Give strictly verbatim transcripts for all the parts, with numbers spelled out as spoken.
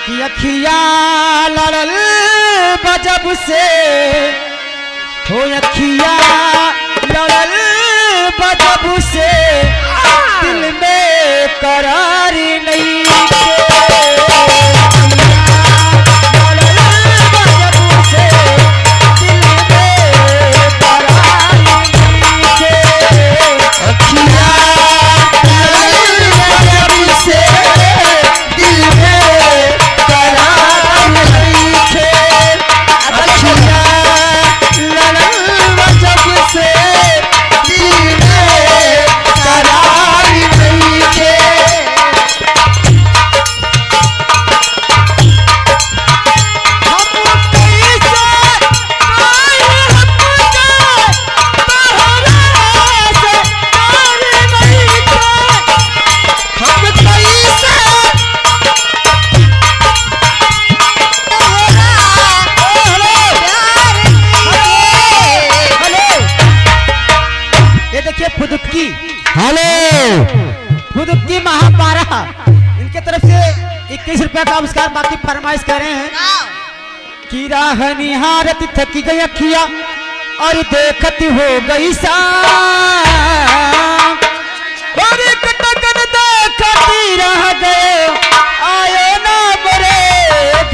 कि अखिया लड़ल बा जब से, हो अखिया लड़ल बा जब से, दिल में करार नइखे। अखिया लड़ल बा जब से, दिल में करार नइखे। अखिया लड़ल बा जब से, दिल में करार नइखे। अखिया लड़ल बा जब से, दिल में करार नइखे। हम कैसे कहीं हमके तोहरा से प्यार नइखे। हम कैसे तोहरा से प्यार नइखे। हेलो, हेलो। ये देखिए फुदुक्की। हेलो। फुदुक्की महापारा। इनके तरफ से इक्कीस रुपया का पुरस्कार, बाकी फरमाइश कर रहे हैं। कि राह निहारत थक गई अखिया और देखत हो गई शाम, और एक टकन देखत रह गए, आयो ना बरे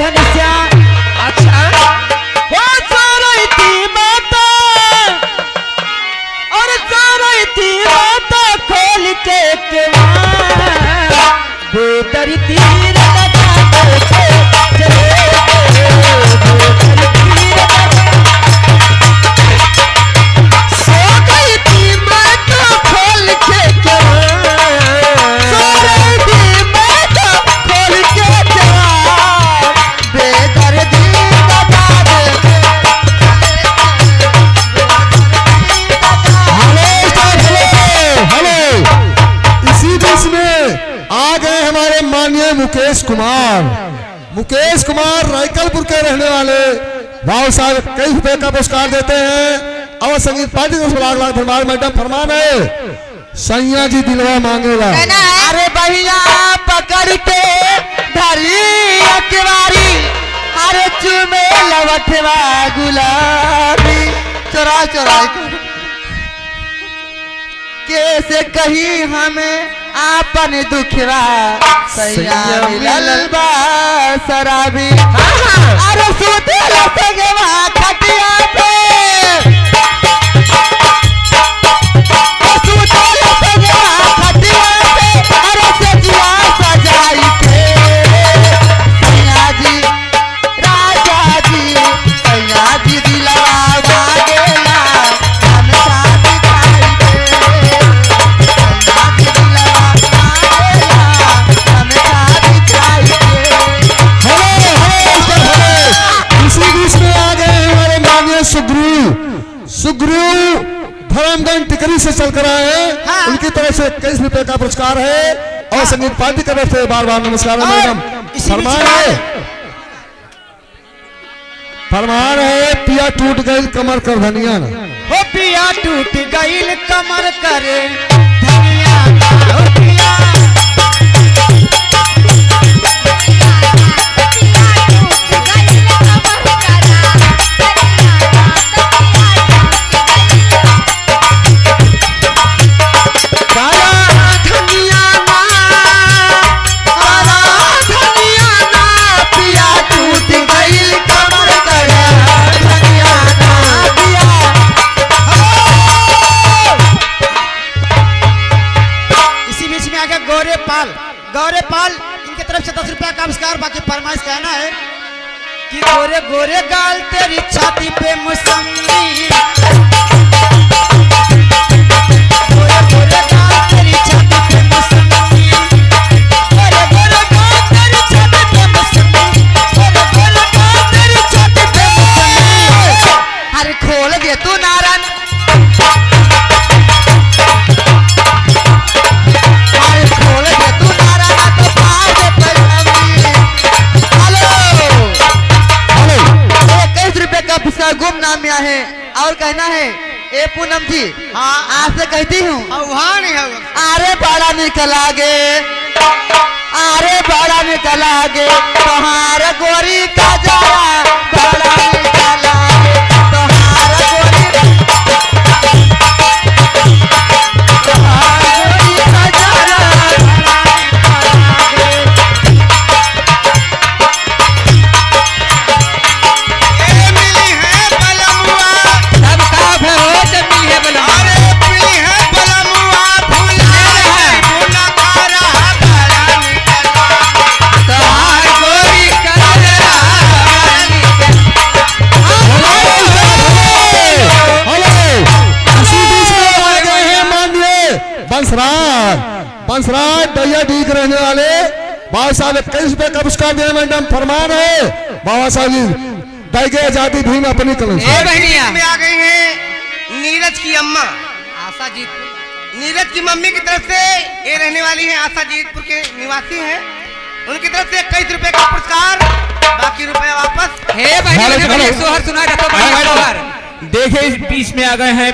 घनश्याम। अच्छा। हो सो रही थी माता, और सो रही थी माता खोल के केवाड़। बेदर्दी रे लगा दे के चले गए, बेदर्दी रे लगा। सो गई थी मैं तो खोल के केवाड़। सो गई थी मैं तो खोल के केवाड़। बेदर्दी लगा दे के चले गए, बेदर्दी लगा। हेलो, हेलो, हेलो। इसी बीच में आ गए हमारे माननीय मुकेश कुमार। मुकेश कुमार रायकलपुर के रहने वाले। भाव साहब कई रुपए का पुरस्कार देते हैं। और संगीत पार्टी को लाख लाख धन्यवाद। मैडम फरमान है, सैया जी दिलवा मांगेला। अरे बहिया पकड़ के धरी अकवारी, अरे चूमे लवठवा गुलाबी। चोरा चोरा के। कैसे कही हम आपन दुखवा, सैया सैया मिलल मिलल बा शराबी। हाँ, हाँ। अरे सुतेला संगवा खटिया पे। ओ सुतेला संगवा खटिया पे, अरे सजिया सजाई के। सैया जी राजा जी, सैया जी दिलवा मांगेला, हमका दिखाई दे। सैया जी दिलवा मांगेला, हमका दिखाई दे। हेलो, हेलो, हेलो। इसी बीच में आ गए हैं हमारे माननीय सुग्रीव, सुग्रीव धर्मगंज टिकरी से चलकर आए हैं। हाँ। उनकी तरफ से इक्कीस रुपए का पुरस्कार है और हाँ। संगीत पार्टी की तरफ से बार बार नमस्कार है और मैडम। इसी बीच फरमान में है। फरमान है, पिया टूट गइल कमर कर धनिया ना। हो पिया टूट गइल कमर कर धनिया ना, हो पिया। काला धनिया ना, काला धनिया ना, पिया टूट गइल कमर कर धनिया ना, पिया। हो! इसी बीच में आ गया गौरे पाल। गौरे पाल, इनके तरफ से दस रुपया का पुरस्कार, बाकी फरमाइश कहना है। कि गोरे गोरे गाल तेरी छाती पे मौसमी। गोरे गोरे गाल तेरी छाती पे मौसमी। गोरे गोरे गाल तेरी छाती पे मौसमी। गोरे गोरे गाल तेरी छाती पे मौसमी। अरे खोल दे तू नारन। अरे खोल दे तू नारा ना तो फाड़ दे पैसा भी। हेलो। हेलो। ये इक्कीस रुपए का पुरस्कार गुमनाम में है और कहना है, ए पूनम जी, हाँ। आपसे कहती हूँ। हाँ, वहाँ नहीं है। अरे बड़ा निक लागे। अरे बड़ा निक लागे तोहार गोरी का जरा, बड़ा निक लागे तोहार गोरी, तोहार गोरी का जरा। ए मिली है बलमुआ। सब का भरोसे मिली है बलमुआ। अरे मिली है बलमुआ, भुला है, भुला खा रहा बड़ा निकला। तोहार गोरी का जरा। हेलो, हेलो, हेलो। इसी बीच में आ गए हैं माननीय बंसराज। बंसराज भैया डी के रहने वाले बाबा साहब इक्कीस रुपए का पुरस्कार देने में एकदम फरमान है। बाबा साहब जी दई गए आजादी भीम अपनी कलम से। ए बहनिया। में आ गई हैं नीरज की अम्मा। आशा जीतपुर। नीरज की मम्मी की तरफ से ये रहने वाली हैं, आशा जीतपुर के निवासी हैं, उनकी तरफ से इक्कीस रुपए का पुरस्कार, बाकी रुपया वापस। हे बहनी, हेलो, बहनी, हेलो। सोहर सुना रखो, अरे, बहनी, हेलो। सोहर। देखिए, इस बीच में आ गए हैं